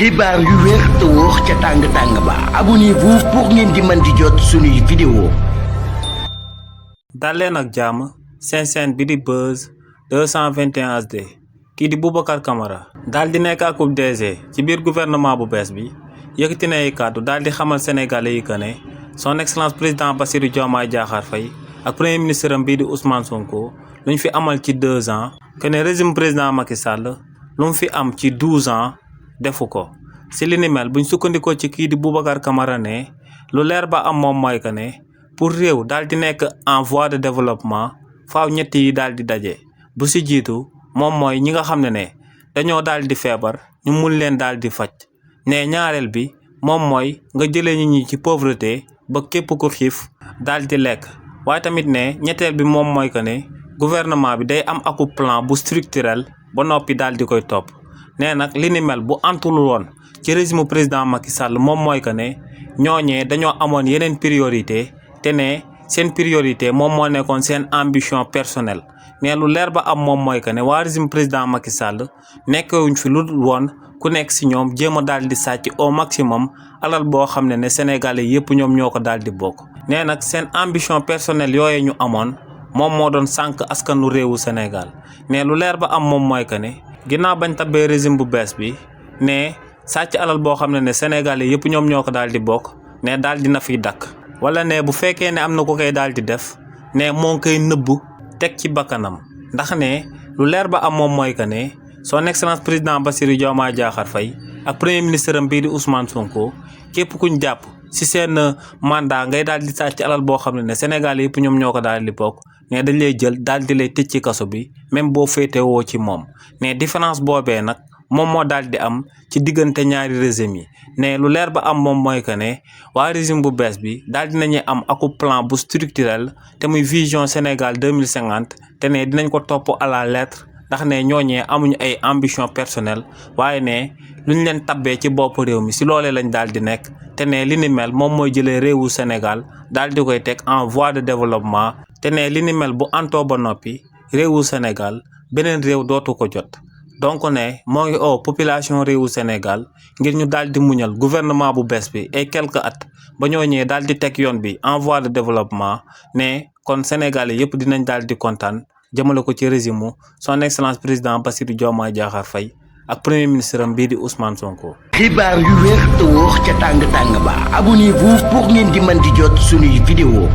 xibaar yu wér te wóor ca tàng ba abonnez-vous pour ngeen di mën di jot suñuy vidéo. dal leen ak jàmm seen chaîne bi di Buzz 221 HD kii di Boubacar Camara daal di nekk akub DG ci biir gouvernement bu bees bi yëkkati na ay kàddu daal di xamal sénégalais yi que ne son excellence président Bassirou Diomaye Diakhar Faye ak premier ministre am bii di Ousmane Sonko lu ñu fi amal ci 2 ans que ne régime président Macky Sall lu mu fi am ci 12 ans defu ko. si li ni mel buñ sukkandikoo ci kii di Boubacar Camara ne lu leer ba am moom mooy que ne pour réew daal di nekk en voie de développement faaw ñett yi daal di daje bu si jiitu moom mooy ñi nga xam ne dañoo daal di feebar ñu mun leen daal di faj ne ñaareel bi moom mooy nga jëlee nit ñi ci pauvreté ba képp ku xiif daal di lekk waaye tamit ne ñetteel bi moom mooy que ne gouvernement bi day am aku plan bu structurel ba noppi daal di koy topp nee nag li ni mel bu antul woon ci régime président Macky Sall moom mooy que ne ñooñee dañoo amoon yeneen priorité te ne seen priorité moom moo nekkoon seen ambition personnelle mais lu leer ba am moom mooy que ne waa régime président Macky Sall nekkewuñ fi lu woon ku nekk si ñoom jéem a daal di sàcc au maximum alal boo xam ne sénégalais yëpp ñoom ñoo ko daal di bokk. nee nag seen ambition personnelle yooyu ñu amoon moom moo doon sànq askanu réewu Sénégal mais lu leer ba am moom mooy que ne ginnaaw bañ tabbee régime bu bees bi ne sàcc alal boo xam ne sénégalais yëpp ñoom ñoo ko daal di bokk ne daal dina fiy dakk wala ne bu fekkee ne am na ku koy daal di def ne moo ngi koy nëbbu teg ci bakkanam ndax ne lu leer ba am moom mooy que ne son excellence président Bassirou Diomaye Diakhar Faye ak premier ministre am bii di Ousmane Sonko képp kuñ jàpp si seen mandat ngay daal di sàcc alal boo xam ne sénégalais yëpp ñoom ñoo ko daal di bokk ne dañ lay jël daal di lay tëj ci kaso bi même boo féetewoo ci moom ne différence boobee nag moom moo daal di am ci diggante ñaari régime yi ne lu leer ba am moom mooy que ne waa régime bu bees bi daal dinañu am aku plan bu structurel te muy vision Sénégal 2050 te ne dinañ ko topp à la lettre ndax ne ñooñee amuñu ay ambition personnelle waaye ne lu ñu leen tabbee ci bopp réew mi si loolee lañ daal di nekk te ne li ni mel moom mooy jëlee réewu Sénégal daal di koy teg en voie de développement te ne li ni mel bu antoo ba noppi réewu Sénégal beneen réew dootu ko jot. donc ne moo ngi population réewu Sénégal ngir ñu daal di muñal gouvernement bu bees bi ay quelques at ba ñoo ñëwee daal di teg yoon bi en voie de développement ne kon Sénégalais yëpp dinañ daal di kontaan jëmale ko ci régime son excellence président Bassirou Diomaye Diakhar Faye ak premier ministre am bii di Ousmane Sonko. xibaar yu wér te wóor ca tàng ba abonnez-vous pour ngeen di mën di jot suñuy vidéo.